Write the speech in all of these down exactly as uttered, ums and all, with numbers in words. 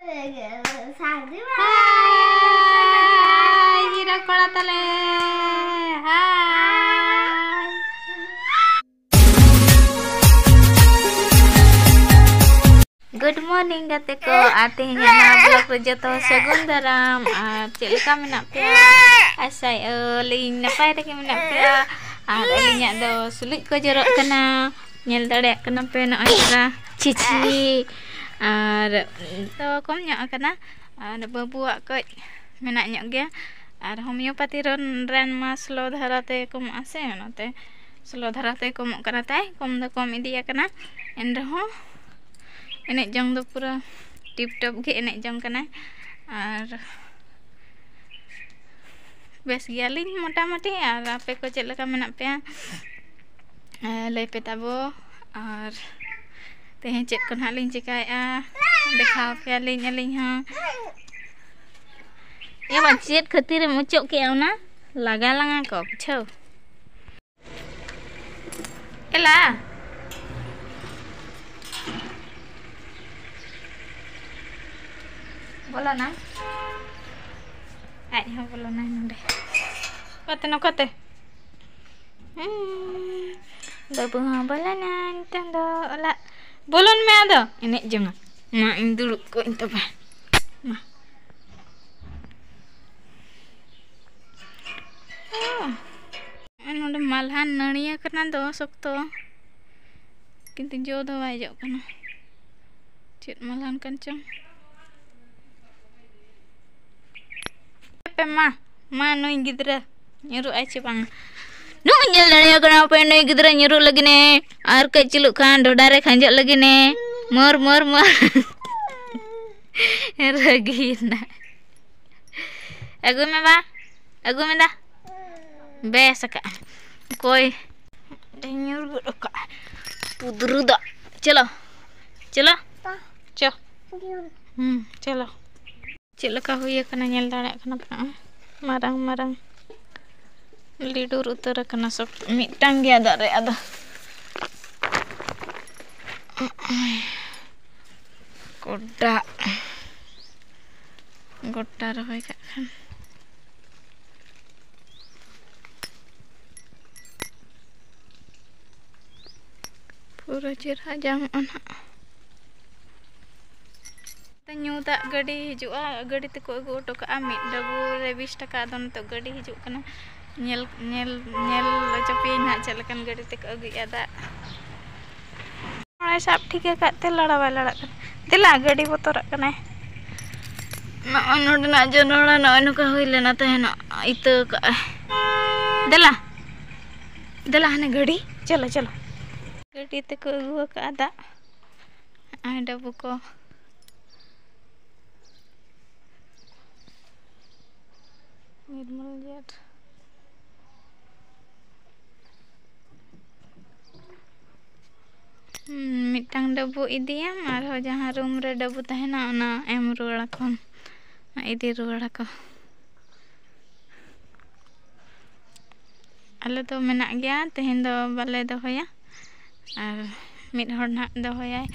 ᱥᱟᱹᱨᱫᱤ ᱢᱟᱦᱟ᱾ ᱦᱟᱭ, ᱦᱤᱨᱚ ᱠᱚᱲᱟ ᱛᱟᱞᱮ᱾ ᱦᱟᱭ᱾ Good morning ᱜᱟᱛᱮ ᱠᱚ, ᱟᱨ ᱛᱮᱦᱮᱧᱟᱜ ᱱᱚᱣᱟ vlog ᱨᱮ ᱡᱚᱛᱚ ᱦᱚᱲ ᱥᱟᱹᱜᱩᱱ ᱫᱟᱨᱟᱢ᱾ ᱟᱨ ᱪᱮᱫ ᱞᱮᱠᱟ ᱢᱮᱱᱟᱜ ᱯᱮᱭᱟ? ᱟᱥᱟᱭᱟᱹᱞᱤᱧ ᱱᱟᱯᱟᱭ ᱨᱮᱜᱮ ᱢᱮᱱᱟᱜ ᱯᱮᱭᱟ᱾ ᱟᱨ ᱟᱹᱞᱤᱧᱟᱜ ᱫᱚ ᱥᱩᱞᱩᱡ ᱠᱚ ᱡᱚᱨᱚᱜ ᱠᱟᱱᱟ, ᱧᱮᱞ ᱫᱟᱲᱮᱭᱟᱜ ᱠᱟᱱᱟ ᱯᱮ ᱱᱚᱜᱼᱚᱭ ᱛᱷᱚᱲᱟ ᱪᱷᱤᱪᱷᱤ᱾ ᱟᱨ ᱫᱚ ᱠᱚᱢ ᱧᱚᱜ ᱟᱠᱟᱱᱟ, ᱟᱨ ᱵᱟᱹᱵᱩᱣᱟᱜ ᱠᱟᱹᱡ ᱢᱮᱱᱟᱜ ᱧᱚᱜ ᱜᱮᱭᱟ᱾ ᱟᱨ ᱦᱳᱢᱤᱭᱳᱯᱟᱛᱤ ᱨᱟᱱ, ᱨᱟᱱ ᱢᱟ slow ᱫᱷᱟᱨᱟ ᱛᱮ ᱠᱚᱢᱚᱜᱼᱟ ᱥᱮ, ᱚᱱᱟᱛᱮ slow ᱫᱷᱟᱨᱟ ᱛᱮ ᱠᱚᱢᱚᱜ ᱠᱟᱱᱟ ᱛᱟᱭ, ᱠᱚᱢ ᱫᱚ ᱠᱚᱢ ᱤᱫᱤ ᱟᱠᱟᱱᱟ᱾ ᱮᱱ ᱨᱮᱦᱚᱸ ᱮᱱᱮᱡ ᱡᱚᱝ ᱫᱚ ᱯᱩᱨᱟᱹ ᱴᱤᱯ ᱴᱚᱯ ᱜᱮ ᱮᱱᱮᱡ ᱡᱚᱝ ᱠᱟᱱᱟᱭ᱾ ᱟᱨ ᱵᱮᱥ ᱜᱮᱭᱟᱞᱤᱧ ᱢᱚᱴᱟᱢᱩᱴᱤ᱾ ᱟᱨ ᱟᱯᱮ ᱠᱚ ᱪᱮᱫ ᱞᱮᱠᱟ ᱢᱮᱱᱟᱜ ᱯᱮᱭᱟ? ᱮ, ᱞᱟᱹᱭ ᱯᱮ ᱛᱟᱵᱚ᱾ ᱟᱨ ᱛᱮᱦᱮᱧ ᱪᱮᱫ ᱠᱚ ᱱᱟᱦᱟᱜ ᱞᱤᱧ ᱪᱮᱠᱟᱭᱮᱫᱼᱟ, ᱫᱮᱠᱷᱟᱣ ᱯᱮᱭᱟᱞᱤᱧ ᱟᱹᱞᱤᱧ ᱦᱚᱸ᱾ ᱮ ᱵᱟ, ᱪᱮᱫ ᱠᱷᱟᱹᱛᱤᱨᱮᱢ ᱚᱪᱚᱜ ᱠᱮᱜᱼᱟ ᱚᱱᱟ? ᱞᱟᱜᱟ ᱞᱟᱝᱟ ᱠᱚ, ᱵᱩᱡᱷᱟᱹᱣ᱾ ᱮᱞᱟ᱾ ᱵᱚᱞᱚᱱᱟ᱾ ᱟᱡ ᱦᱚᱸ ᱵᱚᱞᱚᱱᱟᱭ ᱱᱚᱰᱮ᱾ ᱚᱠᱟᱛᱮ, ᱱᱚᱝᱠᱟᱛᱮ? ᱦᱩᱸ᱾ ᱵᱟᱹᱵᱩ ᱦᱚᱸ ᱵᱚᱞᱚᱱᱟ ᱱᱤᱛᱚᱝ ᱫᱚ ᱚᱲᱟᱜ᱾ ᱵᱚᱞᱚᱱ ᱢᱮ ᱟᱫᱚ᱾ ᱮᱱᱮᱡ ᱡᱚᱝᱟ᱾ ᱢᱟ, ᱤᱧ ᱫᱩᱲᱩᱵ ᱠᱚᱜ ᱤᱧ ᱛᱚᱵᱮ᱾ ᱢᱟ᱾ ᱚ᱾ ᱱᱚᱜᱼᱚᱭ ᱱᱚᱰᱮ ᱢᱟᱞᱦᱟᱱ ᱱᱟᱹᱲᱤ ᱟᱠᱟᱱᱟ ᱫᱚ ᱥᱚᱠᱛᱚ, ᱠᱤᱱᱛᱩ ᱡᱚ ᱫᱚ ᱵᱟᱭ ᱡᱚᱜ ᱠᱟᱱᱟ᱾ ᱪᱮᱫ ᱢᱟᱞᱦᱟᱱ ᱠᱟᱱ ᱪᱚᱝ? ᱯᱮ ᱢᱟ, ᱢᱟ ᱱᱩᱭ ᱜᱤᱫᱽᱨᱟᱹ ᱧᱩᱨᱩᱜ ᱟᱭ ᱪᱮ ᱵᱟᱝ? ᱱᱩᱭ ᱧᱮᱞ ᱫᱟᱲᱮᱭᱟᱜ ᱠᱟᱱᱟ ᱯᱮ, ᱱᱩᱭ ᱜᱤᱫᱽᱨᱟᱹ ᱧᱩᱨᱩᱜ ᱞᱟᱹᱜᱤᱫ ᱮ, ᱟᱨ ᱠᱟᱹᱡ ᱪᱩᱞᱩᱜ ᱠᱷᱟᱱ ᱰᱷᱚᱰᱟ ᱨᱮ ᱠᱷᱟᱸᱡᱚᱜ ᱞᱟᱹᱜᱤᱫ ᱮ᱾ ᱢᱚᱨ, ᱢᱚᱨ, ᱢᱚᱨ᱾ ᱨᱟᱹᱜᱤᱭᱮᱱᱟ᱾ ᱟᱹᱜᱩᱭ ᱢᱮ ᱵᱟ, ᱟᱹᱜᱩ ᱢᱮ ᱫᱟ᱾ ᱵᱮᱥ ᱟᱠᱟᱜᱼᱟ᱾ ᱚᱠᱚᱭ ᱧᱩᱨ ᱜᱚᱫ ᱟᱠᱟᱜᱼᱟ? ᱯᱩᱫᱨᱩ ᱫᱚ᱾ ᱪᱚᱞᱚ, ᱪᱚᱞᱚ᱾ ᱪᱚ᱾ ᱦᱩᱸ, ᱪᱚᱞᱚ᱾ ᱪᱮᱫ ᱞᱮᱠᱟ ᱦᱩᱭ ᱟᱠᱟᱱᱟ ᱧᱮᱞ ᱫᱟᱲᱮᱭᱟᱜ ᱠᱟᱱᱟ ᱯᱮ᱾ ᱱᱚᱜᱼᱚᱭ ᱢᱟᱨᱟᱝ ᱢᱟᱨᱟᱝ ᱞᱤᱰᱩᱨ ᱩᱛᱟᱹᱨ ᱟᱠᱟᱱᱟ ᱥᱚᱵ, ᱢᱤᱫᱴᱟᱝ ᱜᱮᱭᱟ ᱫᱟᱨᱮ ᱟᱫᱚ᱾ ᱠᱚᱰᱟ᱾ ᱜᱚᱴᱟ ᱨᱚᱦᱚᱭ ᱠᱟᱜ ᱠᱷᱟᱱ ᱯᱩᱨᱟᱹ ᱪᱮᱦᱨᱟ ᱡᱟᱢᱚᱜᱼᱟ ᱱᱟᱦᱟᱜ᱾ ᱧᱩ ᱫᱟᱜ ᱜᱟᱹᱰᱤ ᱦᱤᱡᱩᱜᱼᱟ, ᱜᱟᱹᱰᱤ ᱛᱮᱠᱚ ᱟᱹᱜᱩ ᱦᱚᱴᱚ ᱠᱟᱜᱼᱟ ᱢᱤᱫ ᱰᱟᱹᱵᱩ ᱨᱮ ᱵᱤᱥ ᱴᱟᱠᱟ᱾ ᱟᱫᱚ ᱱᱤᱛᱚᱜ ᱜᱟᱹᱰᱤ ᱦᱤᱡᱩᱜ ᱠᱟᱱᱟ, ᱧᱮᱞ ᱧᱮᱞ ᱧᱮᱞ ᱦᱚᱪᱚ ᱯᱮᱭᱟᱹᱧ ᱱᱟᱦᱟᱜ ᱪᱮᱫ ᱞᱮᱠᱟᱱ ᱜᱟᱹᱰᱤ ᱛᱮᱠᱚ ᱟᱹᱜᱩᱭᱮᱫᱼᱟ ᱫᱟᱜ᱾ ᱱᱚᱜᱼᱚᱭ ᱥᱟᱵ ᱴᱷᱤᱠ ᱟᱠᱟᱫ ᱛᱮ ᱞᱟᱲᱟ ᱵᱟᱭ ᱞᱟᱲᱟᱜ ᱠᱟᱱᱟ᱾ ᱫᱮᱞᱟ, ᱜᱟᱹᱰᱤ ᱵᱚᱛᱚᱨᱟᱜ ᱠᱟᱱᱟᱭ᱾ ᱱᱚᱜᱼᱚᱭ ᱱᱚᱰᱮᱱᱟᱜ ᱡᱚᱱᱚᱲᱟ ᱱᱚᱜᱼᱚᱭ ᱱᱚᱝᱠᱟ ᱦᱩᱭ ᱞᱮᱱᱟ ᱛᱟᱦᱮᱱᱚᱜ, ᱤᱛᱟᱹ ᱠᱟᱜᱼᱟᱭ᱾ ᱫᱮᱞᱟ, ᱫᱮᱞᱟ ᱦᱟᱱᱮ ᱜᱟᱹᱰᱤ, ᱪᱚᱞᱚ, ᱪᱚᱞᱚ᱾ ᱜᱟᱹᱰᱤ ᱛᱮᱠᱚ ᱟᱹᱜᱩ ᱟᱠᱟᱫᱼᱟ ᱫᱟᱜ᱾ ᱱᱚᱜᱼᱚᱭ ᱰᱟᱹᱵᱩ ᱠᱚ᱾ ᱱᱤᱨᱢᱚᱞ ᱡᱮᱴ᱾ ᱦᱩᱸ, ᱢᱤᱫᱴᱟᱝ ᱰᱟᱹᱵᱩ ᱤᱫᱤᱭᱟᱢ, ᱟᱨᱦᱚᱸ ᱡᱟᱦᱟᱸ ᱨᱩᱢ ᱨᱮ ᱰᱟᱹᱵᱩ ᱛᱟᱦᱮᱱᱟ, ᱚᱱᱟ ᱮᱢ ᱨᱩᱣᱟᱹᱲ ᱟᱠᱚᱢ᱾ ᱤᱫᱤ ᱨᱩᱣᱟᱹᱲ ᱟᱠᱚ᱾ ᱟᱞᱮ ᱫᱚ ᱢᱮᱱᱟᱜ ᱜᱮᱭᱟ, ᱛᱮᱦᱮᱧ ᱫᱚ ᱵᱟᱞᱮ ᱫᱚᱦᱚᱭᱟ, ᱟᱨ ᱢᱤᱫ ᱦᱚᱲ ᱱᱟᱦᱟᱜ ᱫᱚᱦᱚᱭᱟᱭ᱾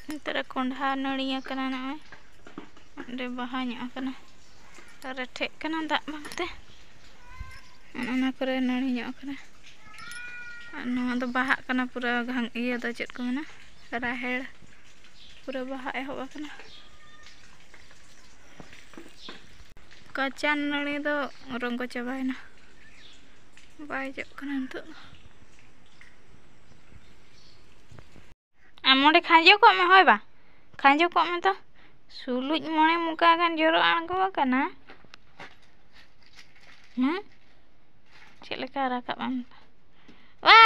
ᱱᱚᱛᱮ ᱨᱮ ᱠᱚᱸᱰᱷᱟ ᱱᱟᱹᱲᱤ ᱟᱠᱟᱱᱟ, ᱱᱚᱜᱼᱚᱭ ᱚᱸᱰᱮ ᱵᱟᱦᱟ ᱧᱚᱜ ᱟᱠᱟᱱᱟ, ᱨᱮᱴᱷᱮᱜ ᱠᱟᱱᱟ ᱫᱟᱜ ᱵᱟᱝᱛᱮ᱾ ᱚᱱᱟ ᱠᱚᱨᱮ ᱱᱟᱹᱲᱤ ᱧᱚᱜ ᱟᱠᱟᱱᱟ᱾ ᱟᱨ ᱱᱚᱣᱟ ᱫᱚ ᱵᱟᱦᱟᱜ ᱠᱟᱱᱟ ᱯᱩᱨᱟᱹ ᱜᱷᱟᱝ-, ᱤᱭᱟᱹ ᱫᱚ ᱪᱮᱫ ᱠᱚ ᱢᱮᱱᱟ, ᱨᱟᱦᱮᱲ ᱯᱩᱨᱟᱹ ᱵᱟᱦᱟ ᱮᱦᱚᱵ ᱟᱠᱟᱱᱟ᱾ ᱠᱟᱪᱟ ᱱᱟᱹᱲᱤ ᱫᱚ ᱨᱚᱸᱜᱚ ᱪᱟᱵᱟᱭᱮᱱᱟ, ᱵᱟᱭ ᱡᱚᱜ ᱠᱟᱱᱟ ᱱᱤᱛᱚᱜ ᱫᱚ᱾ ᱟᱢ ᱚᱸᱰᱮ ᱠᱷᱟᱸᱡᱚ ᱠᱚᱜ ᱢᱮ, ᱦᱳᱭ ᱵᱟ, ᱠᱷᱟᱸᱡᱚ ᱠᱚᱜ ᱢᱮ ᱛᱚ᱾ ᱥᱩᱞᱩᱡ ᱢᱚᱬᱮ ᱢᱚᱠᱟ ᱜᱟᱱ ᱡᱚᱨᱚ ᱟᱬᱜᱚ ᱟᱠᱟᱱᱟ᱾ ᱦᱮᱸ, ᱪᱮᱫ ᱞᱮᱠᱟ ᱨᱟᱠᱟᱵ ᱟᱢ? ᱣᱟ!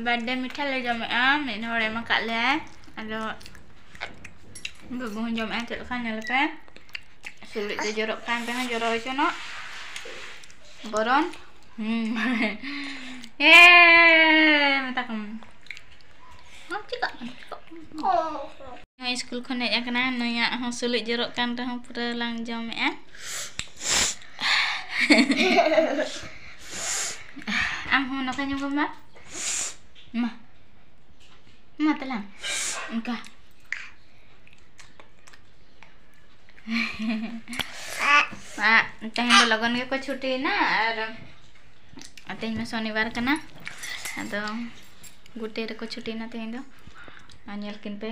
ᱵᱟᱨᱛᱷᱰᱮ ᱢᱤᱴᱷᱟ ᱞᱮ ᱡᱚᱢᱮᱜᱼᱟ, ᱢᱤᱫ ᱦᱚᱲ ᱮᱢ ᱟᱠᱟᱫ ᱞᱮᱭᱟᱭ᱾ ᱟᱫᱚ ᱵᱟᱹᱵᱩ ᱦᱚᱸ ᱡᱚᱢᱮᱜᱼᱟ, ᱪᱮᱫ ᱞᱮᱠᱟ ᱧᱮᱞ ᱯᱮ᱾ ᱥᱩᱞᱩᱡ ᱫᱚ ᱡᱚᱨᱚᱜ ᱠᱟᱱ ᱨᱮᱦᱚᱸ ᱡᱚᱨᱚ ᱦᱚᱪᱚᱱᱚᱜ ᱵᱚᱨᱚᱱ᱾ ᱦᱩᱸ᱾ ᱮ, ᱢᱮᱛᱟ ᱠᱚᱢ᱾ ᱟᱢ ᱪᱤᱠᱟᱹᱜ ᱠᱟᱱᱟ? ᱪᱤᱠᱟᱹᱜ ᱠᱟᱱᱟ? ᱱᱩᱭ ᱥᱠᱩᱞ ᱠᱷᱚᱱ ᱦᱮᱡ ᱟᱠᱟᱱᱟ, ᱱᱩᱭᱟᱜ ᱦᱚᱸ ᱥᱩᱞᱩᱡ ᱡᱚᱨᱚᱜ ᱠᱟᱱ ᱨᱮᱦᱚᱸ ᱯᱩᱨᱟᱹ ᱞᱟᱝ ᱡᱚᱢᱮᱜᱼᱟ᱾ ᱟᱢ ᱦᱚᱸ ᱱᱚᱝᱠᱟ ᱧᱚᱜ ᱢᱟ᱾ ᱢᱟ᱾ ᱢᱟ ᱛᱟᱞᱟᱝ᱾ ᱚᱱᱠᱟ᱾ ᱟ, ᱛᱮᱦᱮᱧ ᱫᱚ ᱞᱚᱜᱚᱱ ᱜᱮᱠᱚ ᱪᱷᱩᱴᱤᱭᱮᱱᱟ ᱟᱨ ᱛᱮᱦᱮᱧ ᱢᱟ ᱥᱚᱱᱤᱵᱟᱨ ᱠᱟᱱᱟ, ᱟᱫᱚ ᱜᱩᱴᱮ ᱨᱮᱠᱚ ᱪᱷᱩᱴᱤᱭᱮᱱᱟ ᱛᱮᱦᱮᱧ ᱫᱚ᱾ ᱟᱨ ᱧᱮᱞ ᱠᱤᱱ ᱯᱮ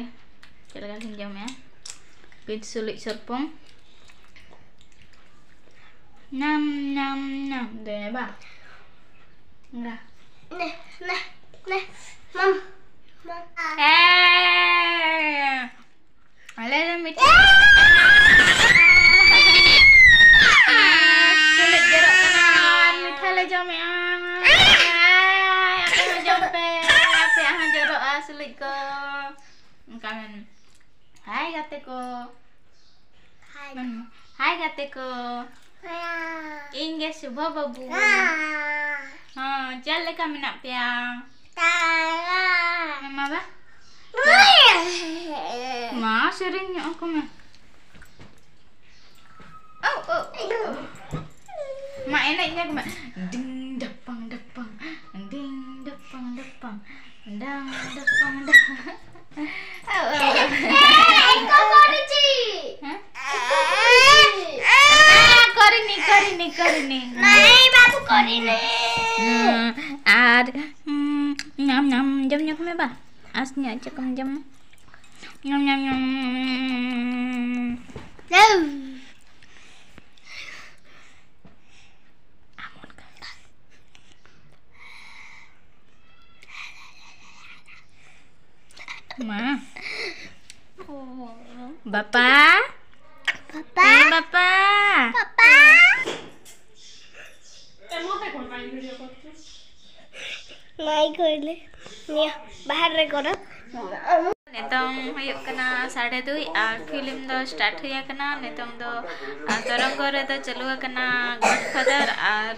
ᱪᱮᱫ ᱞᱮᱠᱟ ᱠᱤᱱ ᱡᱚᱢᱮᱜᱼᱟ, ᱯᱤᱴ ᱥᱩᱞᱩᱡ ᱥᱚᱨᱯᱚᱝ᱾ ᱧᱟᱢ, ᱧᱟᱢ, ᱧᱟᱢ᱾ ᱫᱮ ᱵᱟ᱾ ᱮᱸᱜᱟ᱾ ᱱᱮ, ᱱᱮ, ᱱᱮ᱾ ᱢᱟᱢ, ᱢᱟᱢ᱾ ᱮ᱾ ᱟᱞᱮ ᱫᱚ ᱢᱤᱴᱷᱟ᱾ ᱥᱩᱞᱩᱡ ᱡᱚᱨᱚᱜ ᱠᱟᱱᱟ ᱟᱨ ᱢᱤᱴᱷᱟ ᱞᱮ ᱡᱚᱢᱮᱜᱼᱟ᱾ ᱟᱯᱮ ᱦᱚᱸ ᱡᱚᱢ ᱯᱮ᱾ ᱟᱯᱮᱭᱟᱜ ᱦᱚᱸ ᱡᱚᱨᱚᱜᱼᱟ ᱥᱩᱞᱩᱡ ᱠᱚ᱾ ᱚᱱᱠᱟ ᱢᱮᱱ᱾ ᱦᱟᱭ ᱜᱟᱛᱮ ᱠᱚ᱾ ᱦᱟᱭ᱾ ᱢᱮᱱ ᱢᱮ᱾ ᱦᱟᱭ ᱜᱟᱛᱮ ᱠᱚ᱾ ᱦᱟᱭ᱾ ᱤᱧ ᱜᱮ ᱥᱩᱵᱷᱟ ᱵᱟᱹᱵᱩ᱾ ᱦᱟᱭ᱾ ᱦᱚᱸ, ᱪᱮᱫ ᱞᱮᱠᱟ ᱢᱮᱱᱟᱜ ᱯᱮᱭᱟ? ᱦᱟᱭ᱾ ᱢᱟ ᱵᱟ᱾ ᱦᱟᱭ᱾ ᱢᱟ ᱥᱮᱨᱮᱧ ᱧᱚᱜ ᱟᱠᱚ ᱢᱮ᱾ ᱳ, ᱳ, ᱳ, ᱳ᱾ ᱢᱟ ᱮᱱᱮᱡ ᱧᱮᱞ ᱢᱮ᱾ ᱰᱤᱝ ᱰᱟᱯᱟᱝ ᱰᱟᱯᱟᱝ, ᱰᱤᱝ ᱰᱟᱯᱟᱝ ᱰᱟᱯᱟᱝ, ᱰᱟᱝ ᱰᱟᱯᱟᱝ ᱰᱟᱯᱟᱝ᱾ ᱦᱮᱸ? ᱠᱚᱨᱤᱱᱤ, ᱠᱚᱨᱤᱱᱤ, ᱠᱚᱨᱤᱱᱤ᱾ ᱦᱩᱸ, ᱟᱨ, ᱦᱩᱸ, ᱧᱟᱢ, ᱧᱟᱢ, ᱡᱚᱢ ᱧᱚᱜ ᱢᱮ ᱵᱟ᱾ ᱟᱸᱥ ᱧᱚᱜ ᱪᱮᱫ ᱠᱚᱢ ᱡᱚᱢᱟ? ᱧᱟᱢ, ᱧᱟᱢ, ᱧᱟᱢ᱾ ᱢᱟ᱾ ᱵᱟᱯᱟ᱾ ᱯᱟᱯᱟ᱾ ᱦᱮᱸ, ᱵᱟᱯᱟ᱾ ᱯᱟᱯᱟ᱾ ᱱᱟᱭ ᱠᱚᱨᱮ᱾ ᱱᱤᱭᱟᱹ ᱵᱟᱦᱟᱨ ᱨᱮ ᱠᱚᱨᱮ᱾ ᱱᱤᱛᱚᱝ ᱦᱩᱭᱩᱜ ᱠᱟᱱᱟ ᱥᱟᱲᱮ ᱫᱩᱭ ᱟᱨ ᱯᱷᱤᱞᱢ ᱫᱚ start ᱦᱩᱭ ᱟᱠᱟᱱᱟ᱾ ᱱᱤᱛᱚᱝ ᱫᱚ, ᱟᱨ, ᱛᱚᱨᱚᱝᱜᱚ ᱨᱮᱫᱚ ᱪᱟᱹᱞᱩ ᱟᱠᱟᱱᱟ Godfather ᱟᱨ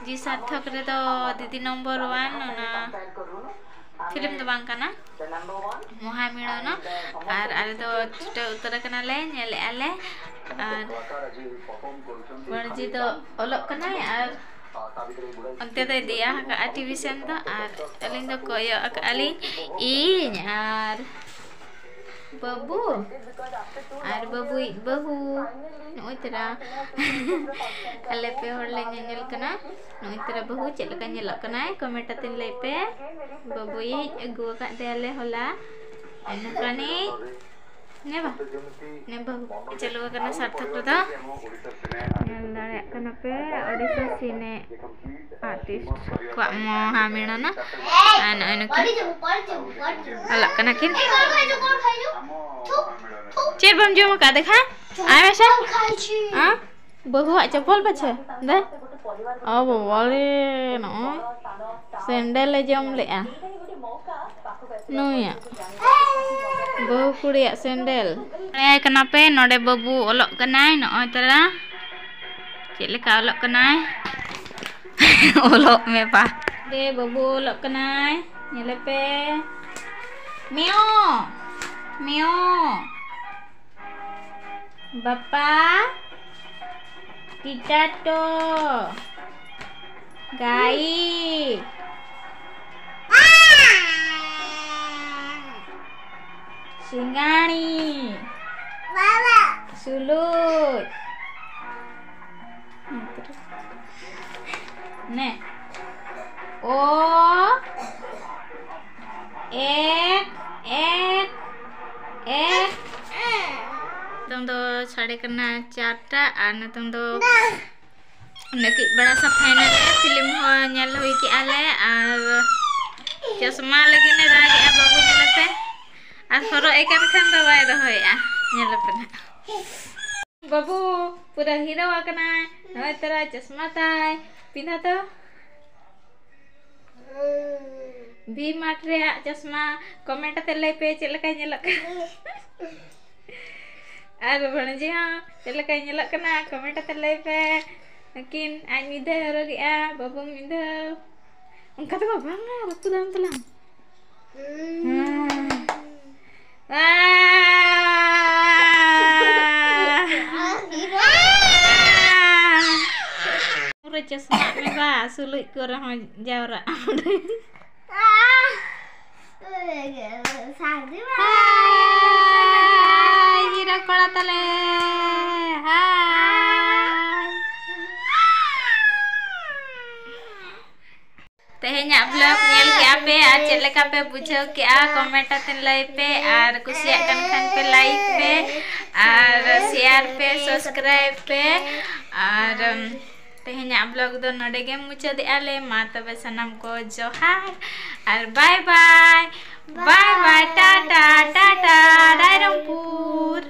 ᱡᱤ ᱥᱟᱨᱛᱷᱚᱠ ᱨᱮᱫᱚ ᱫᱤᱫᱤ ᱱᱚᱢᱵᱚᱨ ᱳᱣᱟᱱ, ᱚᱱᱟ ᱯᱷᱤᱞᱢ ᱫᱚ ᱵᱟᱝ ᱠᱟᱱᱟ, ᱢᱚᱦᱟᱢᱤᱲᱚᱱᱚ᱾ ᱟᱨ ᱟᱞᱮ ᱫᱚ ᱪᱷᱩᱴᱟᱹᱣ ᱩᱛᱟᱹᱨ ᱟᱠᱟᱱᱟᱞᱮ, ᱧᱮᱞᱮᱫᱼᱟ ᱞᱮ᱾ ᱟᱨ ᱵᱟᱹᱲᱡᱤ ᱫᱚ ᱚᱞᱚᱜ ᱠᱟᱱᱟᱭ ᱟᱨ ᱚᱱᱛᱮ ᱫᱚᱭ ᱫᱮᱭᱟ ᱟᱠᱟᱫᱼᱟ ᱴᱤᱵᱷᱤ ᱥᱮᱱ ᱫᱚ, ᱟᱨ ᱟᱹᱞᱤᱧ ᱫᱚ ᱠᱚᱭᱚᱜ ᱟᱠᱟᱫᱼᱟ ᱞᱤᱧ ᱤᱧ ᱟᱨ ᱵᱟᱹᱵᱩ ᱟᱨ ᱵᱟᱹᱵᱩᱭᱤᱡ ᱵᱟᱹᱦᱩ᱾ ᱱᱚᱜᱼᱚᱭ ᱛᱚᱨᱟ ᱟᱞᱮ ᱯᱮ ᱦᱚᱲ ᱞᱮ ᱧᱮᱧᱮᱞ ᱠᱟᱱᱟ᱾ ᱱᱚᱜᱼᱚᱭ ᱛᱚᱨᱟ ᱵᱟᱹᱦᱩ ᱪᱮᱫ ᱞᱮᱠᱟ ᱧᱮᱞᱚᱜ ᱠᱟᱱᱟᱭ, comment ᱟᱛᱮ ᱞᱟᱹᱭ ᱯᱮ᱾ ᱵᱟᱹᱵᱩᱭᱤᱡ ᱟᱹᱜᱩ ᱟᱠᱟᱫ ᱫᱮᱭᱟᱞᱮ ᱦᱚᱞᱟ᱾ ᱱᱚᱝᱠᱟᱱᱤᱡ ᱦᱮᱸ ᱵᱟ? ᱱᱮ ᱵᱟᱹᱦᱩ ᱪᱟᱹᱞᱩ ᱟᱠᱟᱱᱟ ᱥᱟᱨᱛᱷᱚᱠ ᱨᱮᱫᱚ᱾ ᱧᱮᱞ ᱫᱟᱲᱮᱭᱟᱜ ᱠᱟᱱᱟ ᱯᱮ, ᱳᱰᱤᱥᱟ ᱥᱤᱱᱮ ᱟᱨᱴᱤᱥᱴ ᱠᱚᱣᱟᱜ ᱢᱚᱦᱟ ᱢᱤᱲᱚᱱᱟ᱾ ᱟᱨ ᱱᱚᱜᱼᱚᱭ ᱱᱩᱠᱤᱱ ᱚᱞᱚᱜ ᱠᱟᱱᱟ ᱠᱤᱱ᱾ ᱪᱮᱫ ᱵᱟᱢ ᱡᱚᱢ ᱟᱠᱟᱫ ᱫᱮᱠᱷᱟ? ᱟᱭ ᱢᱮᱥᱮ᱾ ᱦᱮᱸ? ᱵᱟᱹᱦᱩᱣᱟᱜ ᱪᱚᱯᱚᱞ ᱯᱟᱪᱷᱮ? ᱫᱮ᱾ ᱚ ᱵᱟᱵᱟ ᱨᱮ, ᱱᱚᱜᱼᱚᱭ ᱥᱮᱱᱰᱮᱞ ᱮ ᱡᱚᱢ ᱞᱮᱜᱼᱟ᱾ ᱱᱩᱭᱟᱜ ᱵᱟᱹᱦᱩ ᱠᱩᱲᱤᱭᱟᱜ ᱥᱮᱱᱰᱮᱞ᱾ ᱵᱟᱲᱟᱭ ᱠᱟᱱᱟ ᱯᱮ, ᱱᱚᱰᱮ ᱵᱟᱹᱵᱩ ᱚᱞᱚᱜ ᱠᱟᱱᱟᱭ᱾ ᱱᱚᱜᱼᱚᱭ ᱛᱟᱨᱟ ᱪᱮᱫ ᱞᱮᱠᱟ ᱚᱞᱚᱜ ᱠᱟᱱᱟᱭ᱾ ᱚᱞᱚᱜ ᱢᱮ ᱵᱟ᱾ ᱱᱚᱰᱮ ᱵᱟᱹᱵᱩ ᱚᱞᱚᱜ ᱠᱟᱱᱟᱭ, ᱧᱮᱞᱮ ᱯᱮ᱾ ᱢᱮᱭᱚ, ᱢᱮᱭᱚ᱾ ᱵᱟᱯᱟ᱾ ᱴᱤᱴᱟᱴᱚ, ᱜᱟᱹᱭ, ᱥᱤᱸᱜᱟᱹᱲᱤ, ᱥᱩᱞᱩᱡ᱾ ᱱᱮ᱾ ᱳ, ᱮᱠ, ᱮᱠ, ᱮᱠ᱾ ᱱᱤᱛᱚᱝ ᱫᱚ ᱥᱟᱰᱮ ᱠᱟᱱᱟ ᱪᱟᱨᱴᱟ ᱟᱨ ᱱᱤᱛᱚᱝ ᱫᱚ ᱱᱟᱹᱠᱤᱡ ᱵᱟᱲᱟ ᱥᱟᱯᱷᱟᱭᱮᱱᱟᱞᱮ, ᱯᱷᱤᱞᱢ ᱦᱚᱸ ᱧᱮᱞ ᱦᱩᱭ ᱠᱮᱜᱼᱟ ᱞᱮ ᱟᱨ ᱪᱚᱥᱢᱟ ᱞᱟᱹᱜᱤᱫ ᱞᱮ ᱨᱟᱜᱮᱜᱼᱟ ᱵᱟᱹᱵᱩ, ᱧᱮᱞᱮᱯᱮ᱾ ᱟᱨ ᱦᱚᱨᱚᱜ ᱮ ᱠᱟᱱ ᱠᱷᱟᱱ ᱫᱚ ᱵᱟᱭ ᱫᱚᱦᱚᱭᱮᱜᱼᱟ, ᱧᱮᱞᱮᱯᱮ ᱱᱟᱦᱟᱜ᱾ ᱵᱟᱹᱵᱩ ᱯᱩᱨᱟᱹ ᱦᱤᱨᱳ ᱟᱠᱟᱱᱟᱭ᱾ ᱱᱚᱜᱼᱚᱭ ᱛᱚᱨᱟ ᱪᱚᱥᱢᱟ ᱛᱟᱭ᱾ ᱯᱤᱸᱫᱷᱟ ᱛᱚ᱾ ᱵᱷᱤ ᱢᱟᱨᱴ ᱨᱮᱭᱟᱜ ᱪᱚᱥᱢᱟ᱾ ᱠᱚᱢᱮᱱᱴ ᱟᱛᱮ ᱞᱟᱹᱭ ᱯᱮ ᱪᱮᱫ ᱞᱮᱠᱟᱭ ᱧᱮᱞᱚᱜ ᱠᱟᱱᱟ᱾ ᱟᱨ ᱵᱷᱟᱹᱱᱡᱤ ᱦᱚᱸ ᱪᱮᱫ ᱞᱮᱠᱟᱭ ᱧᱮᱞᱚᱜ ᱠᱟᱱᱟ, ᱠᱚᱢᱮᱱᱴ ᱟᱛᱮ ᱞᱟᱹᱭ ᱯᱮ᱾ ᱱᱩᱠᱤᱱ ᱟᱡ ᱢᱤᱫ ᱫᱷᱟᱣ ᱦᱚᱨᱚᱜᱮᱜᱼᱟ, ᱵᱟᱹᱵᱩ ᱢᱤᱫ ᱫᱷᱟᱣ᱾ ᱚᱱᱠᱟ ᱫᱚ ᱵᱟᱝᱟ, ᱨᱟᱹᱯᱩᱫᱟᱢ ᱛᱟᱞᱟᱝ᱾ ᱦᱮᱸ᱾ ᱣᱟ! ᱯᱩᱨᱟᱹ ᱪᱚᱥᱢᱟ ᱢᱮ ᱵᱟ, ᱥᱩᱞᱩᱡ ᱠᱚᱨᱮ ᱦᱚᱸ ᱡᱟᱣᱨᱟᱜ᱾ ᱦᱟᱭ, ᱦᱤᱨᱳ ᱠᱚᱲᱟ ᱛᱟᱞᱮ᱾ ᱦᱟᱭ᱾ ᱛᱮᱦᱮᱧᱟᱜ vlog ᱧᱮᱞ ᱠᱮᱜᱼᱟ ᱯᱮ ᱟᱨ ᱪᱮᱫ ᱞᱮᱠᱟ ᱯᱮ ᱵᱩᱡᱷᱟᱹᱣ ᱠᱮᱜᱼᱟ, ᱠᱚᱢᱮᱱᱴ ᱟᱛᱮ ᱞᱟᱹᱭ ᱯᱮ, ᱟᱨ ᱠᱩᱥᱤᱭᱟᱜ ᱠᱟᱱ ᱠᱷᱟᱱ ᱯᱮ ᱞᱟᱭᱤᱠ ᱯᱮ, ᱟᱨ ᱥᱮᱭᱟᱨ ᱯᱮ, ᱥᱟᱵᱥᱠᱨᱟᱭᱤᱵ ᱯᱮ, ᱟᱨ ᱛᱮᱦᱮᱧᱟᱜ vlog ᱫᱚ ᱱᱚᱰᱮ ᱜᱮ ᱢᱩᱪᱟᱹᱫᱮᱜᱼᱟ ᱞᱮ᱾ ᱢᱟ ᱛᱚᱵᱮ ᱥᱟᱱᱟᱢ ᱠᱚ ᱡᱚᱦᱟᱨ ᱟᱨ ᱵᱟᱭ ᱵᱟᱭ, ᱵᱟᱭ ᱵᱟᱭ, ᱴᱟᱴᱟ, ᱴᱟᱴᱟ, ᱨᱟᱭᱨᱚᱝᱯᱩᱨ᱾